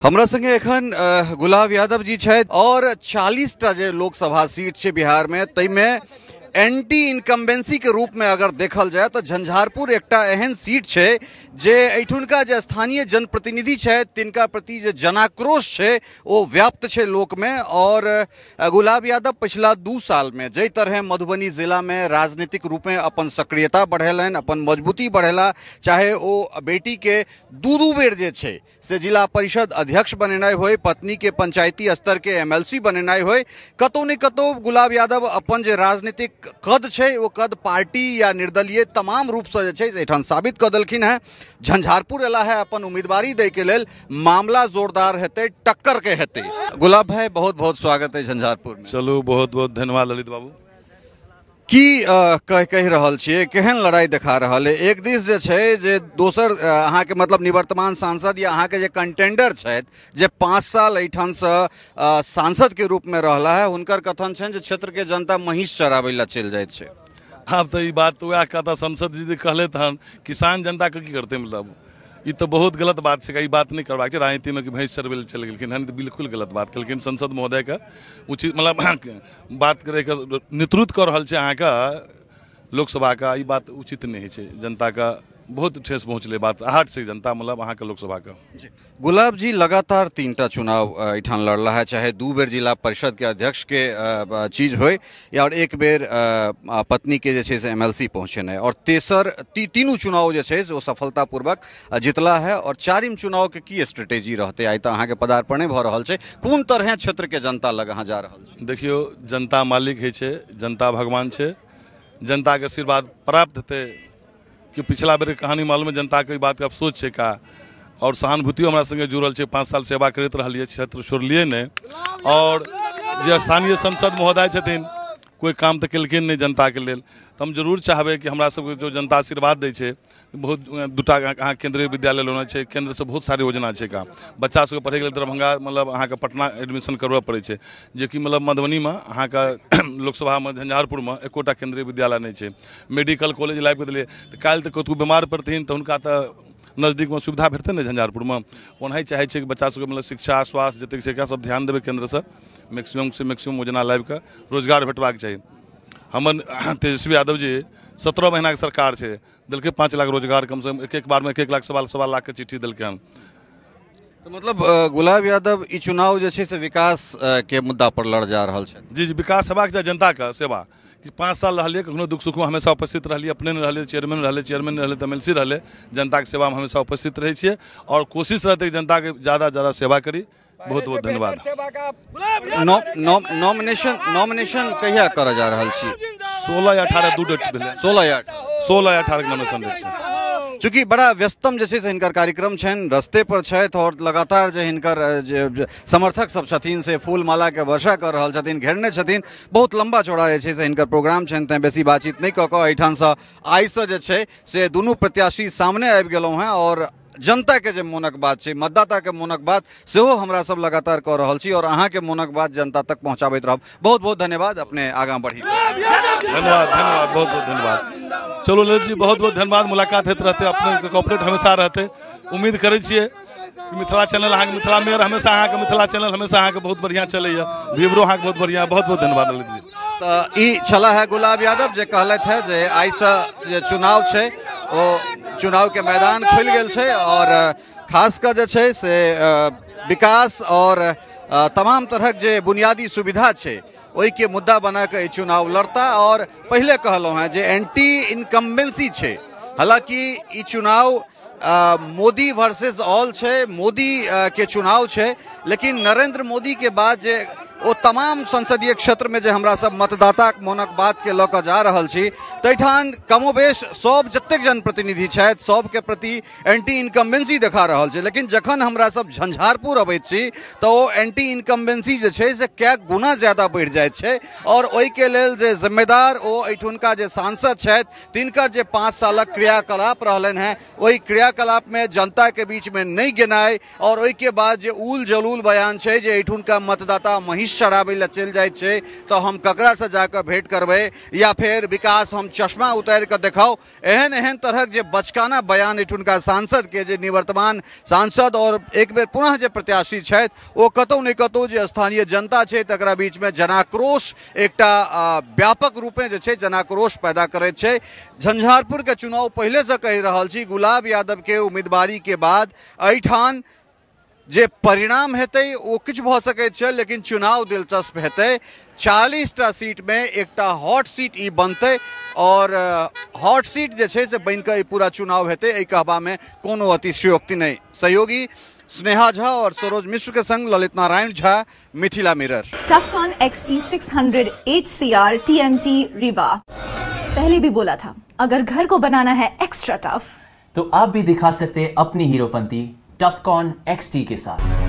हमरा संगे एखन गुलाब यादव जी छथि और 40टा जे लोकसभा सीट छै बिहार में, ताहिमे एंटी इनकम्बेंसी के रूप में अगर देखल जाए तो झंझारपुर एकटा एहन सीट छै जे एहिठुनका जे स्थानीय जनप्रतिनिधि छथि तिनका प्रति जे जनाक्रोश छै ओ व्याप्त छै लोकमे। और गुलाब यादव पिछला 2 साल में जाहि तरह मधुबनी जिला में राजनीतिक रूपे अपन सक्रियता बढ़ेलनि, अपन मजबूती बढ़ेला, चाहे ओ बेटी के 2-2 बेर जे छै से जिला परिषद अध्यक्ष बनेनाइ होय, पत्नी के पंचायती स्तर के एमएलसी बनेनाइ होय, कतौ ने कतौ गुलाब यादव अपन जे राजनीतिक कद छै ओ कद पार्टी या निर्दलीय तमाम रूपसँ जे छै एहिठाम साबित कऽ देलखिन हेँ। झंझारपुर एला है अपन उम्मीदवारी दै के लेल, मामला जोरदार हेतै, टक्कर के हेतै। गुलाब भाई, बहुत बहुत स्वागत है झंझारपुर में। चलू, बहुत बहुत धन्यवाद ललित बाबू। की कहि रहल छियै, केहन लड़ाई देखा रहल है? एक दिस जे छै जे दोसर अहाँके मतलब निवर्तमान सांसद या अहाँके जे कंटेंडर छथि जे 5 साल एहिठामसँ सांसद के रूप में रहला है, हुनकर कथन छनि जे क्षेत्र के जनता महींस चराबै लए चलि जाइत छै। आब तऽ ई बात वएह कहता सांसद जी कहले हन किसान जनता के की करतै, मतलब ई तऽ बहुत गलत बात छै, ई बात नहि करबाक छै राजनीतिमे कि भैंस चरबै लए चलि गेलखिन हन, तऽ बिल्कुल गलत बात केलखिन। संसद महोदयके उचित मतलब बात करैके नेतृत्व कऽ रहल छै अहाँके लोकसभाके, ई बात उचित नहि होइ छै। जनताके बहुत ठेस पहुँचलै, बात आहट छै जनता मतलब अहाँके लोकसभाके। गुलाब जी लगातार 3टा चुनाव एहिठाम लड़ला है, चाहे 2 बेर जिला परिषद के अध्यक्ष के चीज होय या और 1 बेर पत्नी के जे छै से एमएलसी पहुँचेनाइ, और तेसर तीनू चुनाव जे छै से ओ सफलतापूर्वक जितला है। और 4म चुनाव के की स्ट्रेटेजी रहतै? आइ तऽ अहाँके पदार्पणे भऽ रहल छै, कोन तरहे क्षेत्र के जनता लग अहाँ जा रहल छी? देखियौ, जनता मालिक होइ छै, जनता भगवान छै, जनताके आशीर्वाद प्राप्त हेतै कि पिछला बेर कहानी मालूम है, जनताके बातके अफसोस छै का, और सहानुभूतियो हमरा संगे जुड़ल छै, 5 साल सेवा करैत रहलियै, क्षेत्र छोड़लियै नहि। और जे स्थानीय सांसद महोदय छथिन कोई काम तऽ केलखिन नहि जनताके लेल, तऽ हम जरूर चाहबै कि हमरा सबके जो जनता आशीर्वाद दै छै, बहुत 2टा अहाँ केंद्रीय विद्यालय लेना छै, केंद्रसँ बहुत सारा योजना छै का, बच्चा सबके पढ़ैके लेल दरभंगा मतलब अहाँके पटना एडमिशन करबऽ पड़ै छै, जेकि मतलब मधुबनीमे अहाँके लोकसभामे झंझारपुरमे एकोटा केंद्रीय विद्यालय नहि छै। मेडिकल कॉलेज लाबिकऽ देलियै तऽ काल्हि तऽ कतहु बीमार पड़थिन तऽ हुनका तऽ नजदीकमे सुविधा भेटतै ने झंझारपुरमे। ओनाहि चाहै छै कि बच्चा सबके मतलब शिक्षा स्वास्थ्य जतेक छै एकरा सब ध्यान देबै, केंद्रसँ मैक्सिमम से मैक्सिमम योजना लाबिकऽ रोजगार भेटबाक चाही। हमर तेजस्वी यादव जी 17 महीनाके सरकार छै, देलकै 5 लाख रोजगार, कमसँ कम एक बारमे 1-1 लाख 1.25 लाखके चिट्ठी देलकै हन। तऽ मतलब गुलाब यादव ई चुनाव जे छै से विकास के मुद्दा पर लड़ जा रहल छै। जी जी, विकास हेबाक चाही, जनताके सेवा। 5 साल रहलियै, कखनो दुख सुखमे हमेशा उपस्थित रहलियै, अपने नहि रहलियै, चेयरमैन रहलै, चेयरमैन रहलै तऽ एमएलसी रहलै, जनताके सेवामे हमेशा उपस्थित रहै छियै और कोशिश रहतै कि जनताके ज़्यादा ज़्यादा सेवा करी। बहुत बहुत धन्यवाद। नॉमिनेशन कहिया करऽ जा रहल छी? 16 या 18 2 डेट भेलै, 16 या 18, 16 या 18 के नॉमिनेशन डेट छै। चूँकि बड़ा व्यस्तम जे छै से हिनकर कार्यक्रम छनि, रस्ते पर छथि और लगातार जे हिनकर जे समर्थक सब छथिन से फूल माला के वर्षा कर रहल छथिन, घेरने छथिन, बहुत लंबा चौड़ा जे छै से हिनकर प्रोग्राम छनि, तैँ बेसी बातचीत नहि कऽ कऽ एहिठामसँ आइसँ जे छै से दुनू प्रत्याशी सामने आबि गेलहुँ हेँ और जनता के जे मोनक बात छै, मतदाता के मोनक बात सेहो हमरा सब लगातार कऽ रहल छी और अहाँके मोनक बात जनता तक पहुँचाबैत रहब। बहुत बहुत धन्यवाद, अपने आगाँ बढ़ी। धन्यवाद धन्यवाद, बहुत बहुत धन्यवाद। चलू ललित जी, बहुत बहुत धन्यवाद, मुलाकात होइत रहतै, अपने कॉपरेट हमेशा रहतै। उम्मीद करै छियै कि मिथिला चैनल अहाँके, मिथिला मेयर हमेशा अहाँके, मिथिला चैनल हमेशा अहाँके बहुत बढ़िआँ चलैए, व्यूवरो अहाँके बहुत बढ़िआँ। बहुत बहुत धन्यवाद ललित जी। तऽ ई छला है गुलाब यादव जे कहलथि है जे आइसँ जे चुनाव छै ओ चुनाव के मैदान खुलि गेल छै और खास कऽ जे छै से विकास और तमाम तरहक जे बुनियादी सुविधा छै ओहिके मुद्दा बना कऽ ई चुनाव लड़ता। और पहिले कहलहुँ हेँ जे एंटी इनकम्बेंसी छै, हालाँकि ई चुनाव मोदी वर्सेस ऑल छै, मोदी के चुनाव छै, लेकिन नरेंद्र मोदी के बाद जे ओ तमाम संसदीय क्षेत्रमे जे हमरा सब मतदाताक मोनक बातके लऽ कऽ जा रहल छी ताहिठाम कमोबेश सब जतेक जनप्रतिनिधि छथि सबके प्रति एंटी इनकम्बेंसी देखा रहल छै। लेकिन जखन हमरा सब झंझारपुर अबैत छी तऽ ओ एंटी इनकम्बेंसी जे छै से कएक गुना ज़्यादा बढ़ि जाइत छै और ओहिके लेल जे जिम्मेदार ओ एहिठुनका जे सांसद छथि तिनकर जे 5 सालक क्रियाकलाप रहलनि हेँ ओहि क्रियाकलापमे जनताके बीचमे नहि गेनाइ और ओहिके बाद जे उल जलूल बयान छै जे एहिठुनका मतदाता महिष शीश चढ़ाबै लए चलि जाइ छै तऽ हम ककरासँ जाकऽ भेंट करबै, या फेर विकास हम चश्मा उतारि कऽ देखाउ। एहन एहन तरहक जे बचकाना बयान एठुनका सांसद के, जे निवर्तमान सांसद और एक बेर पुनः जे प्रत्याशी छथि, ओ कतौ ने कतौ जे स्थानीय जनता छै तकरा बीचमे जनाक्रोश एकटा व्यापक रूपे जे छै जनाक्रोश पैदा करैत छै। झंझारपुर के चुनाव पहिलेसँ कहि रहल छी, गुलाब यादव के उम्मीदवारी के बाद एहिठाम जे परिणाम हेतै ओ किछु भऽ सकैत छै, लेकिन चुनाव दिलचस्प हेतै। 40टा सीटमे एकटा हॉट सीट ई बनतै और हॉट सीट जे छै से बनिकऽ ई पूरा चुनाव हेतै, एहि कहबामे कोनो अतिशयोक्ति नहि। सहयोगी स्नेहा झा और सरोज मिश्र के संग Lalit Narayan Jha, Mithila Mirror. Tufcon XT600 HCR TMT Rewa. पहले भी बोला था, अगर घर को बनाना है एक्स्ट्रा टफ तो आप भी दिखा सकते हैं अपनी हीरोपंती टफकॉन XT के साथ।